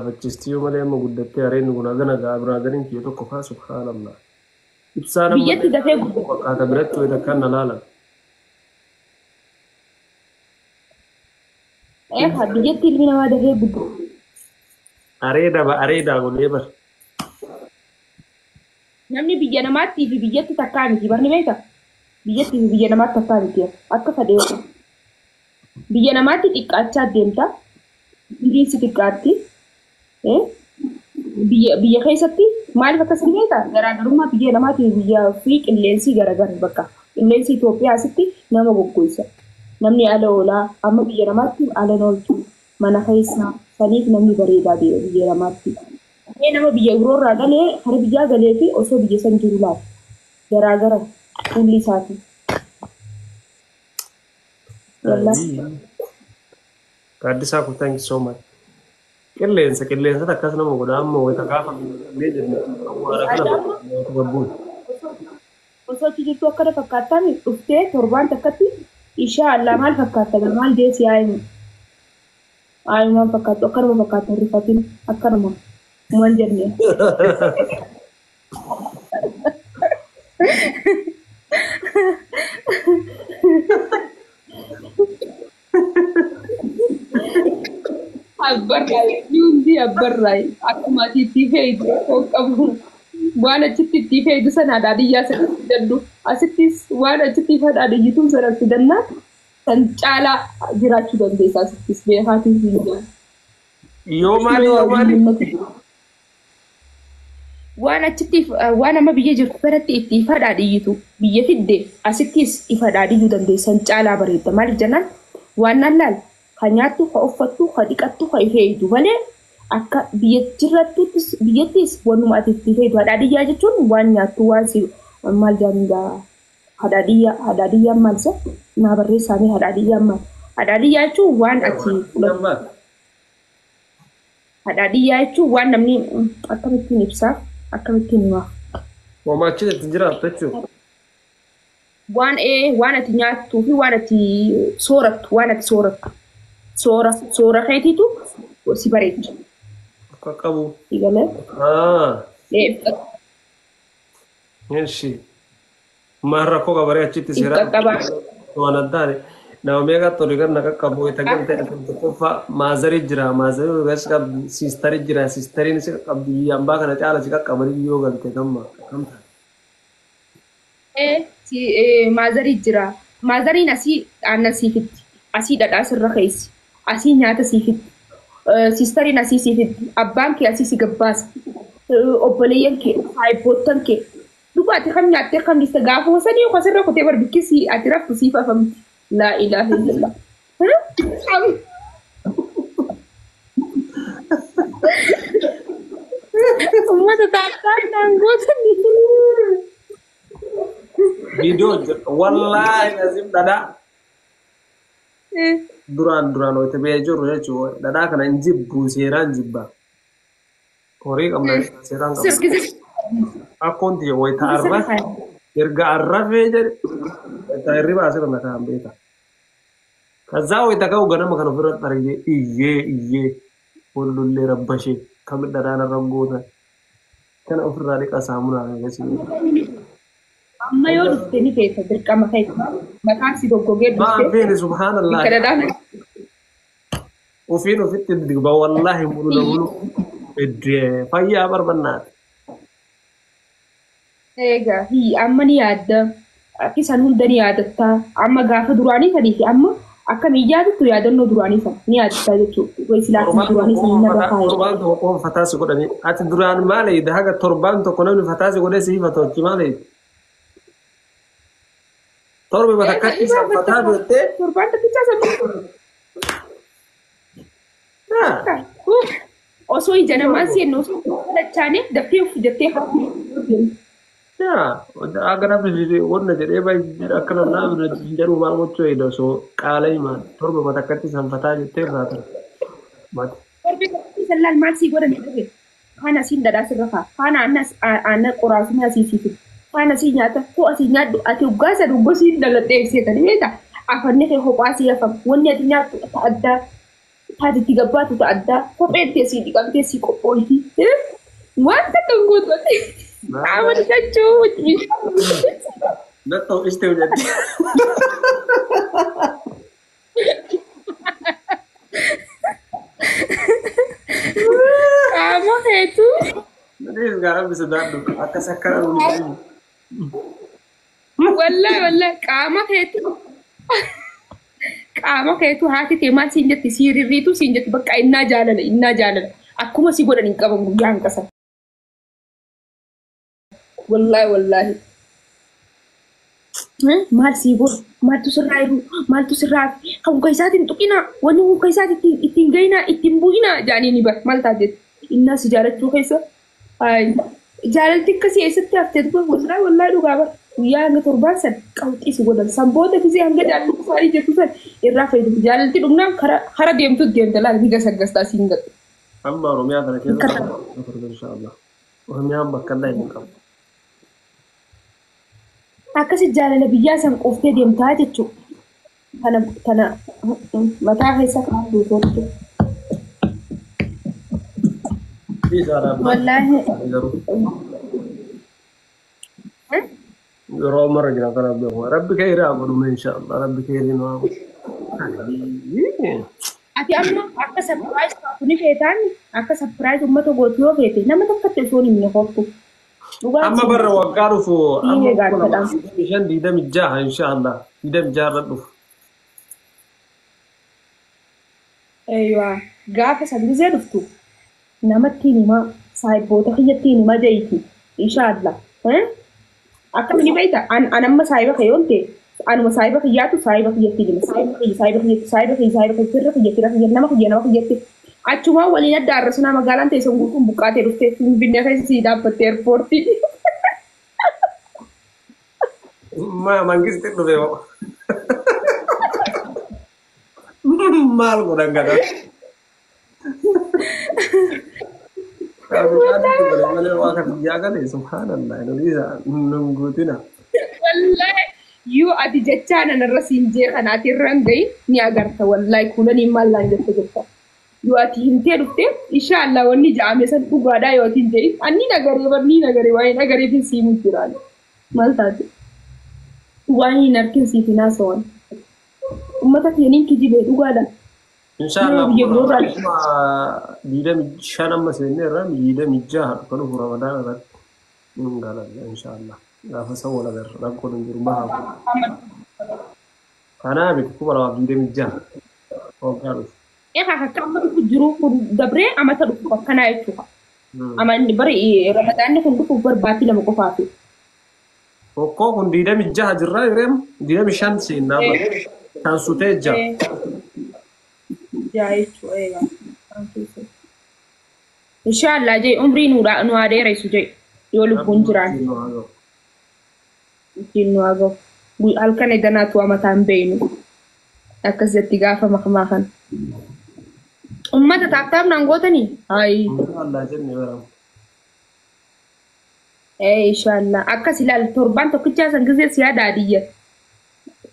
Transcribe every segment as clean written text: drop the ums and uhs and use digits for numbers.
Lafachiistii yoo malee amma guddattee areenni kun hagana ga'a biraadariin kiyya tokko faa subhaanallah. Ibsaan amma Biyyatti dafee guddata. Fakkaata biratti wayita akkaan na laalan. Eegaa biyyatti ilmi namaa dafee guddata. Areeda ba areedaa godhee bar. Namni biyya namaattii fi biyyatti takkaa miti barni beektaa? Biyyattii fi biyya namaatti takkaa miti akka fedhe yoo ta'u. Biyya namaatti xiqqaachaa deemta. Biyyi xiqqaatti. Biyya keessatti maaliif akkas ni beektaa? Garaagarummaa biyya namaatii fi biyya fi qilleensi garagara bakka. Qilleensi Itoophiyaa asitti nama goggoisa. Namni ala oolaa amma biyya namaatti ala ooltu mana keessa saniif namni bareedaa biyya namaatti. Mee nama biyya biroorraa galee kara biyyaa galee fi osoo biyya san jiru laata? Garaagara fuulli isaati. Wallaahi. Gaaddisaa kun thank you so much. Qilleensa qilleensota akkas nama godha amma wayita gaafa biyya jenne awwaara kana gabbuun. Osoo achi jirtu akkana fakkaattaa dhuftee torbaan takkatti inshaa Allah maal fakkaatta maal deessi haa himu. Ayumaan fakkaattu akkanuma fakkaattu hin rifatin akkanuma waan jenne. Abbarraay hundi abbarraay akkuma ati itti feetu rakkoo qabu waan achitti itti feetu sana dhaadhiyyaa sana fidadhu asittis waan achitti dhaadhiyyituu sana fidannaa san caalaa jiraachuu dandeessa asittis beekaatiin siin jira. Yoo maali yoo maali? Waan achitti waan amma biyya jirtu kanatti itti ifa dhaadhiyyitu biyya fidde asittis ifa dhaadhiyyuu dandeessan caalaa bareedda maaliif jennaan waan naan laal ka nyaattu ka uffattu ka dhiqattu ka ifeeytu malee akka biyya jirratuttis biyyattis wanuma ati itti feetu hadhaadhiyyaa jechuun waan nyaattu waan si maal jedhanii hadhaadhiyyaa hadhaadhiyyaan maal isa naa barreessaanii hadhaadhiyyaan maal hadhaadhiyyaa jechuun waan ati fudhattu hadhaadhiyyaa jechuun waan namni akkamittiin ibsaaf akkamittiin himaaf. Homaa achi itti jiraattu jechuudha. Waan waan ati nyaattuu fi waan ati soorattu waan ati soorattu soora soora keetiitu si bareecha. Akka qabu. Galee. Eshi. Maal rakkoo qabaree achitti seera. Qaqqabaa. Waan addaani. Nama meeqa tole kan na qaqqabu wayita galte tokkoffaa maazarii jira maazarii gas qabdi siistarii jira siistariin si qaqqabdi biyya ambaa kana caala si qaqqabanii yoo galte kamma kam ta'a. Maazarii jira. Maazariin asii aannan siifitti. Asii dhadhaa sirra keessa. Asii nyaata siifitti. Siistariin asii siifitti. Abbaan kee asii si gabbaasa. Obboleeyyan kee saayibboottan kee. Dhuga ati kam nyaattee kam dhiiste gaafa sanii asirra kutee barbikkisii ati raftu siif afamti. Laa ilaaha illallah. Uummata taattaa naan gootanii. Viidiyoo hojjedha. Wallaahi nazim dhadhaa. Duraan duraan wayita biyya jirru jechuudha. Dhadhaa kana hin jibbu seeraan jibba. Horii qabna seeraan qabna. Akkoon tiyya wayita arrafe erga arrafee jedhe wayita hirribaa asirra na kaa'an beeka. Kazaa wayita ka'u ganama kana ofirratti argee iyyee iyyee wallollee rabbashee kamid dhadhaan irra gootan. Kana ofirraa dhiqa saamunaa kan gasii. Amma yoo dhufte ni feeta dirqama keessa. Mataan si goggogee Maa dhufte. feene subhaanallah. Bikka dhadhaan. Ofiin ofitti digba wallaahi mulu na mulu. Iddee fayyaa barbannaati. Egaa amma ni yaadda. Akka isaan hunda ni yaadatta. Amma gaafa duraanii sanii fi amma akkam yaadattu yaadannoo duraanii sana ni yaadatta jechuudha. Wayi silaa akkuma duraanii sanii narra kaa'e. Torbaan tokko qofa fataa si godhanii. Ati duraan maal eeyda haga torbaan tokko namni fataa si godhee si hifatu achi maal eeyda? Torbe bakka isaan fataa beektee. Torbaan tokkichaa sana. Osoo ija namaa seennu osoo dachaane daftee of jettee hafu. Yaa akka namni wanna jedhee baay'ee akka namni jedhu maal gochuu eeyda osoo qaala himaan torbe batakkatti isaan fataa jettee irraa ture. Torbe tokkicha sallaan maal sii godhan dhufe? Kaan asiin dhadhaa sirra kaa. Kaan aannan qoraasummaa asii sii fidu. Kaan asii nyaata koo asii nyaadhu ati hoggaa sana gosi dhalattee ibseetanii beektaa? Afanni kee kophaa sii hafamu. Wanni ati nyaattu adda addaa. Taati itti gabbaatu ta'a addaa. Kopheen teessii dhiqamtee sii qophoolti. Wanta kan gootu ati. Qaama dhiqachuu bishaan. Nattoo ishte hojjetti. Qaama keetu. Nadiis gaara bisa daadhu akkas akkana nuuni jiru. Wallahi wallahi qaama keetu. Qaama keetu haati tee maal siin jetti sii rirriitu siin jetti bakka innaa jaalala innaa jaalala akkuma si godhan hin qaban guyyaa hin qasan. Wallahi wallahi. Maal sii godhu maaltu sirraa jiru maaltu sirraa kan muka isaatiin tuqinaa wanni muka isaatiin ittiin gayinaa ittiin bu'inaa jaanii ni bar maal taateet innaa si jaalachuu keessa jaalalti akkasii eessatti haftee dhufa wallahi wallahi dhugaa bar guyyaa hanga torbaan san qawxii si godhan san booda gisee hanga jaalladhu isaanii jettu san irraa fayyadamu jaalalti dhumnaan kara deemtu deemta laal ni gasaggastaa siin gadhu. Amma Oromiyaa kana keessa inshallah. Oromiyaan bakka illee hin qabu. Akkasi jaalala biyyaa san quuftee deemtaa jechuudha. Kana kana mataa keessa kaa'uu gootu. Wallaahi. Yeroo mara jira kana beeku. Rabbi kee haa godhu inshallah. Rabbi kee nu haa godhu. Ati amma akka surprise taatu ni feetaan akka surprise uummata gootu yoo feete nama tokkotti osoo hin himne. Amma barra waggaa dhufu amma 25 26 inshallah 26 irra dhufu. Eeyyaa gaafa san gisee dhuftu namatti himaa saahiboota kiyyatti himaa jeeti inshallah. Akkam ni beekta an amma saahiba kee yoon ta'e anuma saahiba kiyyaatu saahiba kiyyatti hima saahiba kiyya saahiba kiyyatti saahiba kiyya saahiba kiyya firra kiyya fira kiyya nama kiyya nama kiyyatti achumaa waliin adda arrasunaa magaalaan teessoon guutuun buqqaatee dhuftee Finfinnee keessa sii dhaabbattee eerpoortii. Ma mangisti dhufe moo? Maal godhan kana? Malee waa kan biyyaa galee subhaanallah nun guutina. Wallahi yoo ati jechaa nanarra siin jee kanaati irra hin gahin ni agarta wallahi kuulanii maal laan jette jirta. Yoo ati himtee dhufte inshallah wanni ja'ame san dhugaadhaa yoo ati hin jedhin anni nagaree bar ni nagaree waa'ee nagareefin siimu jiraan. Maal taate? Waan hin harkin siif hin haasawan. Uummata keeniin kijibee dhugaadha. Inshallah Biyya biroorraa 25 amma seennee irra 26 kan dhufu Ramadaan irratti nun galalla inshallah. Gaafa san wal agarra rakkoon hin jiru bahaa. Kanaa miti 2026 waggaa dhufu. Egaa akka amma dhufu jiru kun dabree amata dhufu akkanaa jechuudha. Amma inni bari Ramadaanni kun dhufuuf barbaatii lama qofaafi. Tokkoo kun 26 jirraa jireem 25 seennaa bara. Kan sutee ja'a. Ja'a jechuudha egaa. Inshaallah jee umrii nu haa dheeressu jee yoo lubbuun jiraan. Ittiin nu haa gahu. Halkan edanaatu amataa hin beeynu. Akkas jetti gaafa makamaa kana. Uummata taaptaap naan gootanii? Hayi. Inshallah jenne baramu. Ee inshallah. Akkas ilaali torbaan tokkichaa san gisee si yaada adiyya.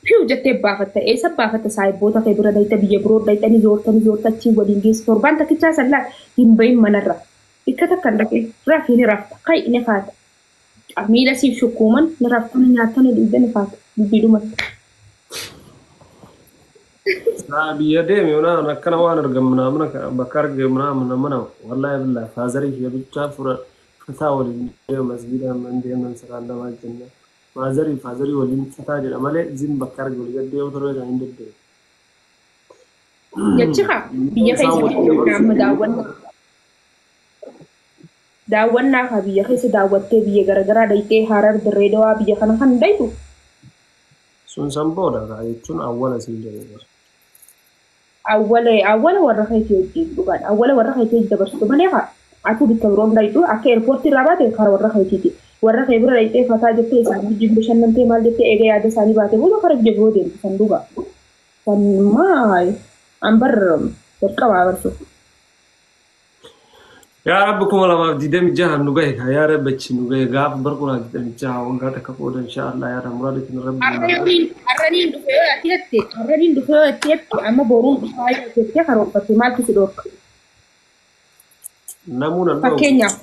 Fiu jettee baafatta. Eessa baafatta saahiboota kee bira dayita biyya biroo dayitanii zoortanii zoorta achiin waliin geessu. Torbaan tokkichaa san laal hin bahin manarra. Ikka takka hin dhaqin rafii ni rafta. Kai ni kaata. Miila siif shukkuuman ni rafta ni nyaatta ni dhugda ni kaata. Dubbiidhumatti. Biyya deeme mana akkana waan argamu mana bakka argamu mana mana wallahi billahi faazarii kiyya bichaa fura fataa waliin deema masgiida man deeman saraan lamaa jenna. Faazarii faazarii waliin fataa jedha malee zin bakka argamu waliin gaddeemu torba kan hin deddeemu. Jechi haa biyya keessa amma daawwannaa. Daawwannaa haa biyya keessa daawwattee biyya garaagaraa dayitee Harar Dirree Dawaa biyya kana kan dayitu. Sun san booda jechuun awwala siin jedhee. Awwala awwala warra keetii wajjin dhugaadha. Awwala warra keetii dabarsitu malee haa ati bikka biroon dayitu akka eerpoortii irraa baate karaa warra keetiiti. Warra kee bira dayitee fataa jettee isaan wajjin bashannantee maal jettee eega yaada isaanii baate booda karaa biyya biroo deemtu san dhugaa. San maal an bar jalqabaa barsu. Yaa Rabbi 2026 nu gahe yaa Rabbi achi nu gahe gaafa bar 2026 waggaa takka booda inshallah yaa muraada kin Rabbi. Har'a Harraniin dhufe yoo ati jette, harraniin dhufe yoo ati jette, amma boruun dhufaa yoo jettee karoorfatte maaltu si dhorka? Namuu nan dhorku. Fakkeenyaaf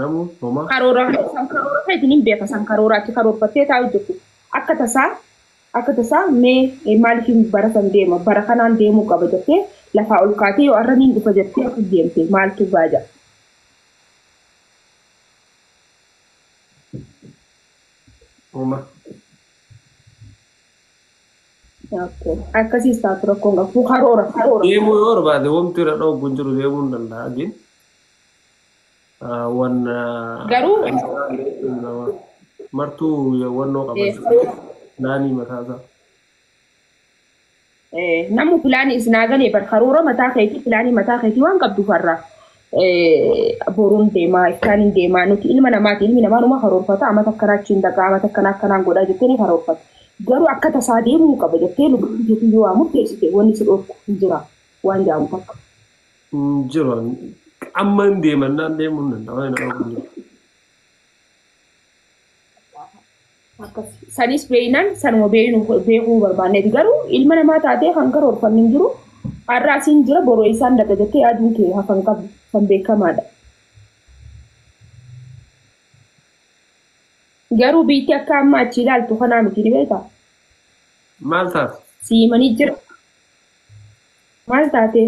Namuu homaa. Karoora san karoora keetiin hin beeka san karoora ati karoorfattee taa'u jirtu. Akka tasaa mee maaliif bara san deema bara kanaan deemuu qaba jettee lafaa ol kaatee yoo harraniin dhufa jettee akka deemte maaltu gaaja? Homaa. Akkasiis taatu rakkoon qabu karoora karoora. Deemuu yoo barbaade wanti irra dhooggu hin jiru deemuu hin danda'a gin. Wan Garuu martuu wannoo qaba naanii mataasaa. Namu pilaanii isinaa galee bar karoora mataa keetii pilaanii mataa keetii waan qabdu farra boruun deemaa iftaaniin deemaa nuti ilma namaati ilmi namaa numa karoorfata amata akkanaa achiin dhaqaa amata akkanaa akkanaan godhaa jettee ni karoorfata. Garuu akka tasaa deemuu qaba jettee lubbuun keetii yoo waa murteessite wanni si dhorku hin jira waan jedhamu takka. Hin jiru amma hin deeman naan deemuu hin danda'a waan hin dhorku hin jiru. Sanis beeynaan sanuma beekuu barbaanneeti garuu ilma namaa taatee kan karoorfanni hin jiru har'a asiin jira boroo isaan daga jettee yaaduun kee hafan qabu kan beekamaadha. Garuu biyyi akka amma achi ilaaltu kanaa miti ni beektaa? Maal taate? Siimanii jira. Maal taate?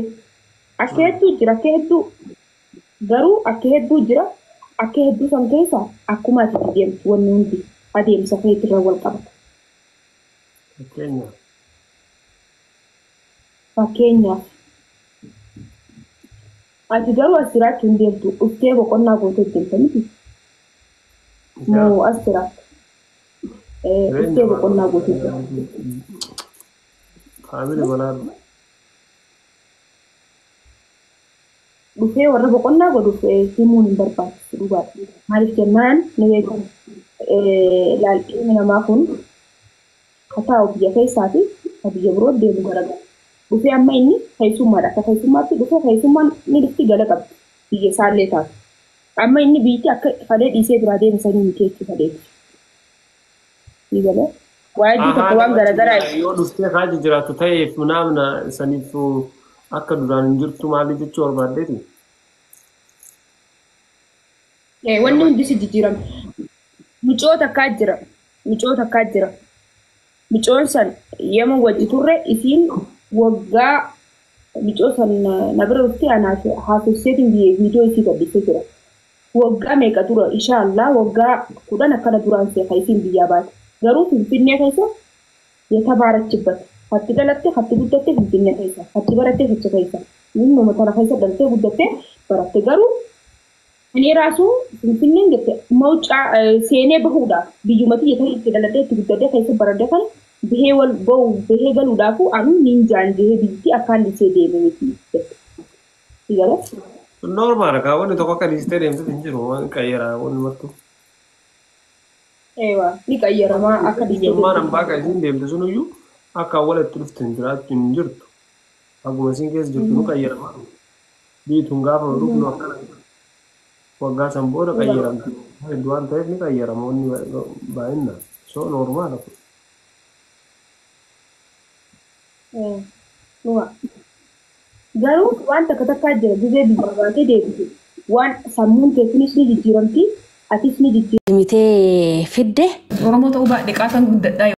Akka hedduu jira akka hedduu garuu akka hedduu jira akka hedduu san keessa akkuma ati itti deemtu wanni hundi adeemsa keetirra wal qabata. Fakkeenyaaf. Fakkeenyaaf. Ati garuu as jiraachuu hin deemtu dhuftee boqonnaa gootee deemta miti. Moo as jiraatta? Dhuftee boqonnaa gootee deemta. Faamilii manaa. Dhufee warra boqonnaa godhuuf himuun hin barbaachisu dhugaadha. Maaliif jennaan ni beekamu. Ilmi namaa kun haa biyya keessaa fi biyya biroo deemu garagara. Dhufee amma inni keessummaadha. Akka keessummaatti dhufee keessummaan ni dhufti gala qabdi. Biyya isaallee taatu. Amma inni biyyi akka fadhee dhiisee biraa deemu sanii miti jechuu fadheeti. Waa hedduu tokko waan garagaraa. Yoo dhuftee haaji jiraattu ta'eef naamna saniif akka duraan hin jirtu maali jechuu barbaaddeeti? Wanni hundi si jijjiirame. Mucoo takkaa jira. Mucoo takkaa jira. Mucoon san yemmuu wajji turre isiin waggaa mucoo san na bira dhuftee anaaf haasofseetiin viidiyoo isii gadhiisee jira. Waggaa meeqa dura inshaallah waggaa 10 akkana duraan seeqa isiin biyyaa baate. Garuu Finfinnee keessa yatabaarachibbate. Hatti dhalatte hatti guddatte Finfinnee keessa. Hatti baratte ficha keessa. Inni tana keessa dhalattee guddatte baratte garuu እኔ ራሱ Finfinneen jette mawucaa seenee bahuudhaaf biyyumatti jettee itti dhaladhee itti guddadhee keessa baradhee kana bahee wal bahu bahee galuudhaafu anu niin jaanjee biyyi akkaan dhiisee deeme miti jette. Normaal kaa wanni tokko akka dhiistee deemtu hin jiru waan qayyaraa wanni martu. Eewa ni qayyaramaa akka dhiistee deemtu. Biyyummaan hambaa kan isiin deemte sunuyyuu akka walitti dhufte hin jiraattu hin jirtu. Akkuma isiin keessa jirtu nu qayyaramaa. Biyyi tun gaafa dhufnu akkana. Waggaa san booda qayyaramti. Hedduu waan ta'eef ni qayyarama wanni baay'inaan. So normaala kun. Garuu waan takka takkaa jira gizee biyyaa baatee deebitu. Waan sammuun kee kunis ni jijjiiramti atis ni jijjiiramti. Mitee fidde. Oromoo ta'uu baadhee qaasan guddadhaa.